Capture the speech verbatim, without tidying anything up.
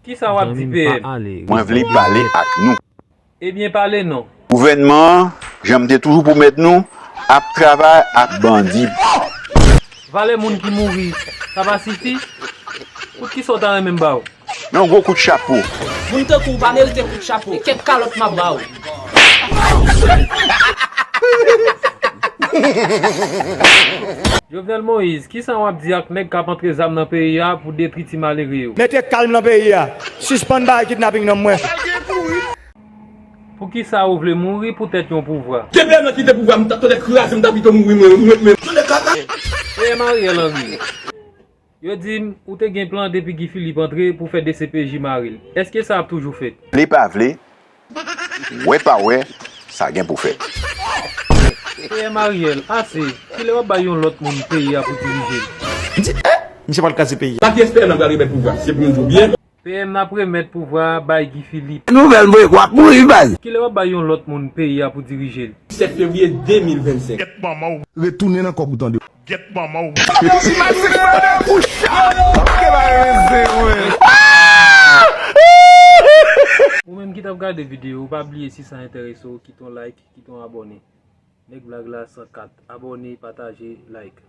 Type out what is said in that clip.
Kisa w ap di, P M? Mwen vle pale ak nou. Ebyen, pale non. Gouvènman an, jan m te toujou pwomèt nou, ap travay ak bandi. Valè moun ki mouri, sa pa sifi? Kout kisa w ta renmen m ba w? Yon gwo kout chapo. Moun tankou w pa merite kout chapo. E kèk kalòt m ap ba w. Jovenel Moïse, kisa w ap di ak nèg k ap antre zam nan peyi a pou detwi ti malere yo? Mete kalm nan peyi a. Sispann bay kidnaping nan mwen. Poukisa ou vle mouri poutèt yon pouvwa? Depi lè m nan kite pouvwa, m ta tande kraze m ta pito mouri mwen mwen mwen. Tande kaka. P M Ariel Henry, yo di m ou te gen plan depi Guy Philippe antre pou fè D C P J mare l. Èske sa ap toujou fèt? Vle pa vle, wè pa wè, sa gen pou fèt. P M Ariel, ase! Kilè w ap bay yon lòt moun peyi a pou dirije l? M di, eh, misye pral kraze peyi a. Pati S P M nan pral remèt pouvwa, se pou nou di w byen. P M n ap remèt pouvwa a bay Guy Philippe. Nouvèl m voye w ap mouri baz. Kilè w ap bay yon lòt moun peyi a pou dirije l? Sèt fevriye de mil vennsenk. Retounen nan kòb ou tande. Ou menm ki t ap gade videyo, pa bliye si sa enterese w, kite yon like, kite yon abòne. Nèg blag la san kat. Abòne, pataje, like.